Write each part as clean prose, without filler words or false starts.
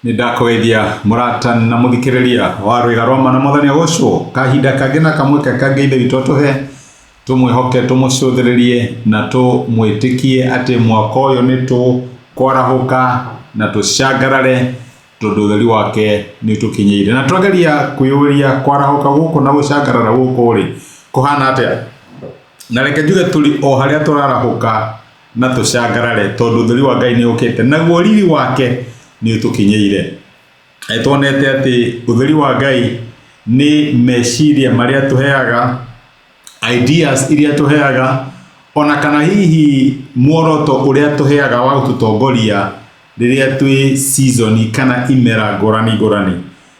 Nĩ ndakũgeithia mũrata na mũthikĩrĩria wa rwĩga rwa mana mwathani agocwo kahinda kangĩ na kamweke kangĩ ithe witũ atũhe tũmwĩhoke tũmũcũthĩrĩrie na tũmwĩtĩkie atĩ mwaka ũyũ nĩ tũkwarahũka na tũcangarare tondũ ũtheri wake nĩ ũtũkinyĩire na twageria kwĩyũria kwarahũka gũkũ na gũcangarara gũkũ rĩ kũhana atĩa na reke njuge tũrĩ o harĩa tũrarahũka na tũcangarare tondũ ũtheri wa Ngai nĩ ũkĩte naguo riri wake nĩ ũtũkinyĩire. Nĩ tuonete atĩ ũtheri wa Ngai nĩ meciria marĩa tũheaga, ideas iria tũheaga, ona kana hihi muoroto ũrĩa tũheaga wa gũtũtongoria rĩrĩa twĩ season kana imera ngũrani ngũrani.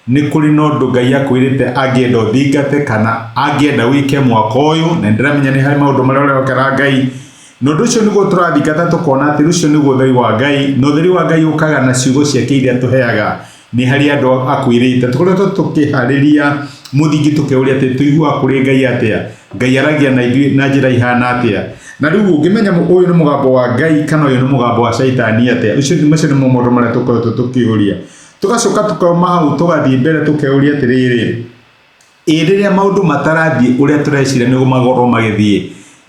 Nĩ kũrĩ na ũndũ Ngai akwĩrĩte angĩenda ũthingate kana angĩenda wĩke mwaka ũyũ, na nĩndĩramenya nĩ harĩ maũndũ marĩa ũrehokera Ngai, na ũndũ ũcio nĩguo tũrathingata tũkona atĩ ũcio nĩguo ũtheri wa Ngai, na ũtheri wa Ngai ũkaga na ciugo ciake iria atũheaga. Nĩ harĩ andũ akwĩrĩte, tũkoretwo tũkĩharĩria mũthingi tũkeuria atĩ tũiguaga kũrĩ Ngai atĩa, Ngai aragia na ithuĩ na njĩra ihana atĩa, na rĩu ũngĩmenya ũyũ nĩ mũgambo wa Ngai kana ũyũ nĩ mũgambo wa caitani atĩa, ũcio macio nĩmo maũndũ marĩa tũkoretwo tũkĩũria. Tũgacoka tũkauma hau tũgathiĩ mbere tũkeuria atĩrĩrĩ, ĩ rĩrĩa maũndũ matarathiĩ ũrĩa tũreciria nĩguo makorwo magĩthiĩ,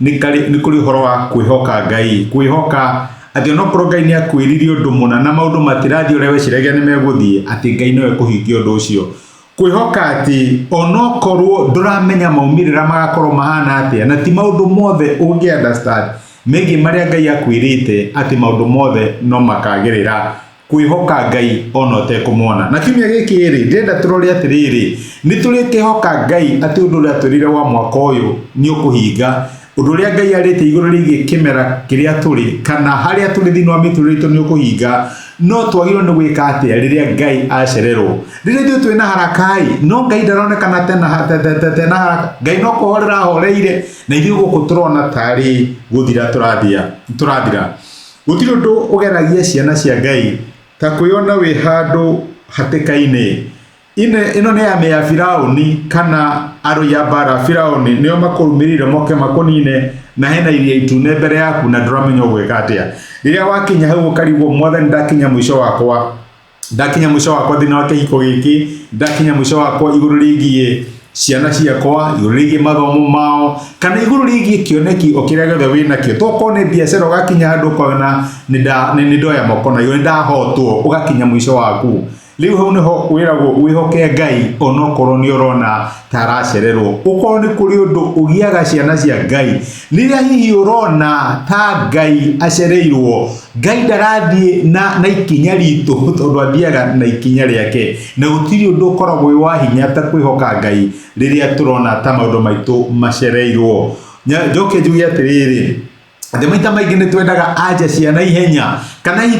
nĩ kũrĩ ũhoro wa kwĩhoka Ngai, kwĩhoka atĩ onokorwo Ngai nĩ akwĩrire ũndũ mũna na maũndũ matirathiĩ ũrĩa weciragia nĩ megũthiĩ, atĩ Ngai nowe kũhingia ũndũ ũcio. Kwĩhoka atĩ onokorwo ndũramenya maumĩrĩra magakorwo mahana atĩa, na ti maũndũ mothe ũngĩ understand megiĩ marĩa Ngai akwĩrĩte atĩ maũndũ mothe no makagĩrĩra. Kwĩhoka Ngai ona ũtekũmwona. Na kiumia gĩkĩ rĩ, ndĩrenda tũrore atĩrĩrĩ, nĩ tũrĩkĩhoka Ngai atĩ ũndũ ũrĩa atwĩrĩire wa mwaka ũyũ nĩ ũkũhinga, ũndũ ũrĩa Ngai arĩtie igũrũ rĩgiĩ kĩmera kĩrĩa tũrĩ kana harĩa tũrĩ thĩinĩ wa mĩtũrĩre itũ nĩ ũkũhinga, no twagĩrĩirwo nĩ gwĩka atĩa rĩrĩa Ngai acererwo? Rĩrĩa ithuĩ twĩna haraka-ĩ, no Ngai ndaronekana tena haraka, Ngai no kũhorera ahoreire, na ithuĩ gũkũ tũrona tarĩ gũthira tũrathira. Gũtirĩ ũndũ ũgeragia ciana cia Ngai ta kwĩona wĩ handũ hatĩka-inĩ. Ĩno nĩ army ya Firaũni kana arũi a mbara a Firaũni nĩo makũrũmĩrĩire moke makũnine na hena iria itune mbere yaku na ndũramenya ũgwĩka atĩa. Rĩrĩa wakinya hau ũkarigwo mwathani ndakinya mũico wakwa. Ndakinya mũico wakwa thĩinĩ wa kĩhiko gĩkĩ, ndakinya mũico wakwa igũrũ rĩgiĩ ciana ciakwa, igũrũ rĩgiĩ mathomo mao, kana igũrũ rĩgiĩ kĩoneki o kĩrĩa gĩothe wĩ nakĩo. Tokorwo nĩ biacara ũgakinya handũ ũkona nĩ ndoya moko na igũrũ, nĩ ndahotwo, ũgakinya mũico waku. Rĩu hau nĩho wĩragwo wĩhoke Ngai onokorwo nĩ ũrona ta aracererwo. Ũkorwo nĩ kũrĩ ũndũ ũgiaga ciana cia Ngai, rĩrĩa hihi ũrona ta Ngai acereirwo, Ngai ndarathiĩ na ikinya ritũ tondũ athiaga na ikinya rĩake. Na gũtirĩ ũndũ ũkoragwo wĩ wa hinya ta kwĩhoka Ngai rĩrĩa tũrona ta maũndũ maitũ macereirwo. Njoke njuge atĩrĩrĩ, atĩ maita maingĩ nĩ twendaga anja cia naihenya kana hihi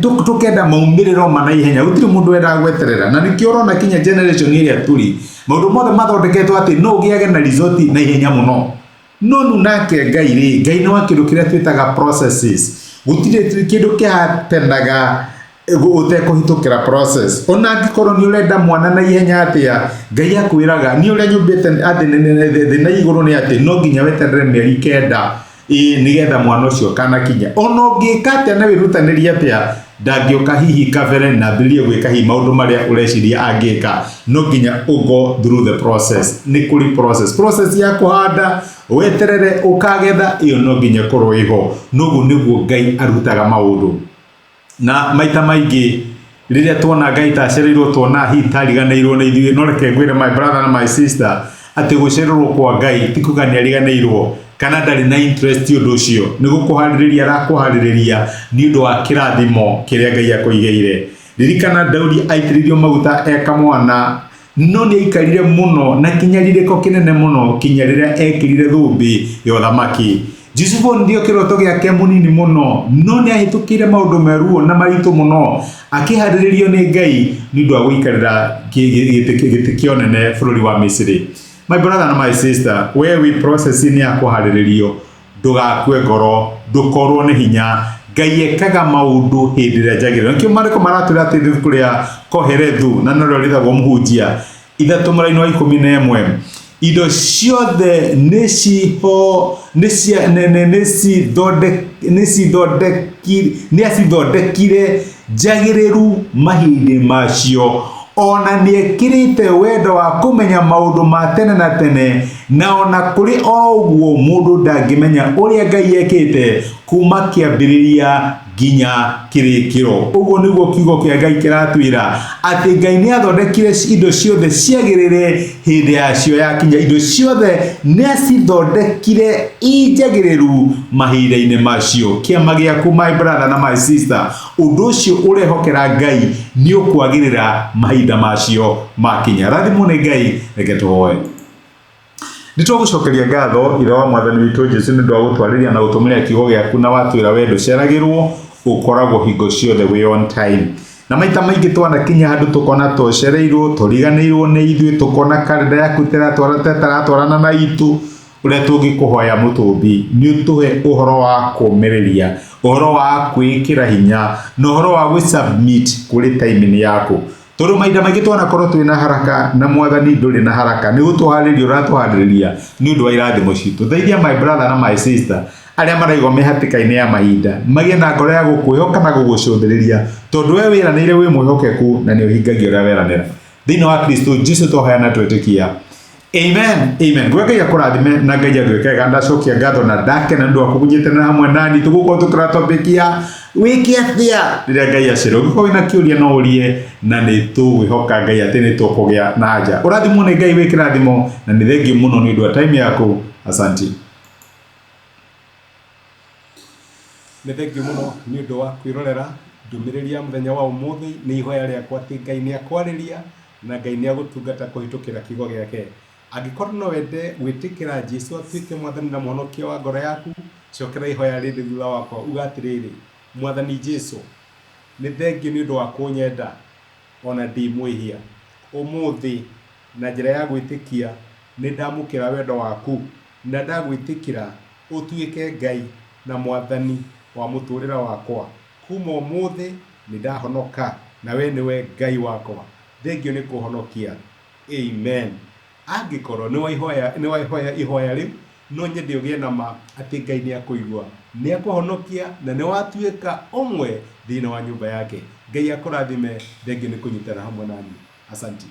tũkenda maumĩrĩro ma naihenya. Gũtirĩ mũndũ wendaga gweterera, na nĩkĩo ũrona kinya generation ĩrĩa tũrĩ, maũndũ mothe mathondeketwo atĩ no ũgĩage na result naihenya mũno. No nu nake Ngai rĩ, Ngai nĩ wa kĩndũ kĩrĩa twĩtaga processes. Gũtirĩ kĩndũ kĩhapenaga ũtekũhĩtũkĩra process. Ona angĩkorwo nĩ ũrenda mwana na ihenya atĩa, Ngai akwĩraga niĩ ũrĩa nyũmbĩte thĩ na igũrũ nĩ atĩ no nginya weterere mĩeri kenda ĩĩ nĩgetha mwana ũcio kanakinya. Ona ũngĩka atĩa na wĩrutanĩrie atĩa, ndangĩũka hihi kabere na ambĩrĩrie gwĩka hihi maũndũ marĩa ũreciria angĩka. No nginya ũ go through the process. Nĩ kũrĩ process. Process ya kũhanda, weterere ũkagetha, ĩyo no nginya ĩkorwo ĩho. Noguo nĩguo Ngai arutaga maũndũ. Na maita maingĩ rĩrĩa tuona Ngai ta acereirwo tuona hihi ta ariganĩirwo nĩ ithuĩ, no reke ngwĩre my brother na my sister atĩ gũcererwo kwa Ngai ti kuga nĩ ariganĩirwo kana ndarĩ na interest ũndũ ũcio, nĩ gũkũharĩrĩria arakũharĩrĩria nĩ ũndũ wa kĩrathimo kĩrĩa Ngai akũigĩire. Ririkana Daudi aitĩrĩirio maguta e kamwana no nĩ aikarire mũno na kĩnyarirĩko kĩnene mũno kinya rĩrĩa ekĩrire thũmbĩ ya ũthamaki. Jusufu onire kĩroto gĩake mũnini mũno, no nĩ ahĩtũkĩire maũndũ me ruo na maritũ mũno akĩharĩrĩrio nĩ Ngai nĩ ũndũ wa gũikarĩra gĩtĩ kĩa ũnene bũrũri wa Misiri. My brother na my sister, we wĩ process-inĩ ya kũharĩrĩrio, ndũgakue ngoro, ndũkorwo nĩ hinya. Ngai ekaga maũndũ hĩndĩ ĩrĩa njagĩrĩru. Nĩkĩo maandĩko maratwĩra atĩ ibuku rĩa Kohelethu, na norĩo rĩtagwo Mũhunjia, ithatũ mũraini wa ikũmi na ĩmwe, indo ciothe nĩ acithondekire njagĩrĩru mahinda macio. Ona nĩ ekĩrĩte wendo wa kũmenya maũndũ ma tene na tene, na ona kũrĩ o ũguo mũndũ ndangĩmenya ũrĩa Ngai ekĩte kuma kĩambĩrĩria nginya kĩrĩkĩro. Ũguo nĩguo kiugo kĩa Ngai kĩratwĩra atĩ Ngai nĩ athondekire indo ciothe ciagĩrĩre hĩndĩ yacio yakinya. Indo ciothe nĩ acithondekire injagĩrĩru mahinda-inĩ macio. Kĩama gĩaku my brother na my sister, ũndũ ũcio ũrehokera Ngai nĩ ũkwagĩrĩra mahinda macio makinya. Rathimwo nĩ Ngai, reke tũhoe. Nĩ twagũcokeria ngatho ithe wa mwathani witũ Jesu nĩ ũndũ wa gũtwarĩria na gũtũmĩra kiugo gĩaku na watwĩra we ndũceragĩrwo, ũkoragwo hingo ciothe wĩ on time. Na maita maingĩ twanakinya handũ tũkona tũcereirwo, tũriganĩirwo nĩ ithuĩ, tũkona karenda yaku ĩtaratwarana na itũ, ũrĩa tũngĩkũhoya mũtũmbi nĩ ũtũhe ũhoro wa kũũmĩrĩria, ũhoro wa kwĩĩkĩra hinya, na ũhoro wa gwĩ-submit kũrĩ timing yaku. Tondũ mahinda maingĩ twanakorwo twĩ na haraka na mwathani ndũrĩ na haraka, nĩ gũtũharĩria ũratũharĩrĩria nĩ ũndũ wa irathimo citũ. Teithia my brother na my sister arĩa maraigua me hatĩka-inĩ ya mahinda, magĩe na ngoro ya gũkwĩhoka na gũgũcũthĩrĩria, tondũ we wĩranĩire wĩ mwĩhokeku na nĩ ũhingagia ũrĩa weranĩra. Thĩinĩ wa Kristo Jesu twahoya na twetĩkia. Amen. Amen. Ngwe Ngai akũrathime na Ngai agwĩke wega. Ndacokia ngatho na ndakena nĩ ũndũ wa kũnyitanĩra hamwe nani. Tũgũkorwo tũkĩra topic ya wĩke atĩa rĩrĩa Ngai acerwo. Ũngĩkorwo wĩna kĩũria no ũrie na nĩ tũgwĩhoka Ngai atĩ nĩ tũkũgĩa na anja. Ũrathimwo nĩ Ngai wĩ kĩrathimo na nĩ thengiũ mũno nĩ ũndũ wa time yaku. Asanti. Nĩ thengiũ mũno nĩ ũndũ wa kwĩrorera ndũmĩrĩri ya mũthenya wa ũmũthĩ. Nĩ ihoya rĩakwa atĩ Ngai nĩ akwarĩria na Ngai nĩ agũtungata kũhĩtũkĩra kiugo gĩake. Angĩkorwo no wende gwĩtĩkĩra Jesu atuĩke mwathani na mũhonokia wa ngoro yaku, cokera ihoya rĩrĩ thutha wakwa uga atĩrĩrĩ, Mwathani Jesu, nĩ thengiũ nĩ ũndũ wa kũnyenda ona ndĩ mwĩhia. Ũmũthĩ na njĩra ya gwĩtĩkia nĩ ndamũkĩra wendo waku na ndagwĩtĩkĩra ũtuĩke Ngai na Mwathani wa mũtũrĩre wakwa. Kuma ũmũthĩ nĩ ndahonoka na we nĩwe Ngai wakwa. Thengiũ nĩ kũhonokia. Amen. Angĩkorwo nĩ wahoya ihoya rĩu, no nyende ũgĩe na ma atĩ Ngai nĩ akũigua, nĩ akũhonokia na nĩ watuĩka ũmwe thĩinĩ wa nyũmba yake. Ngai akũrathime. Thengiũ nĩ kũnyitana hamwe naniĩ. Asanti.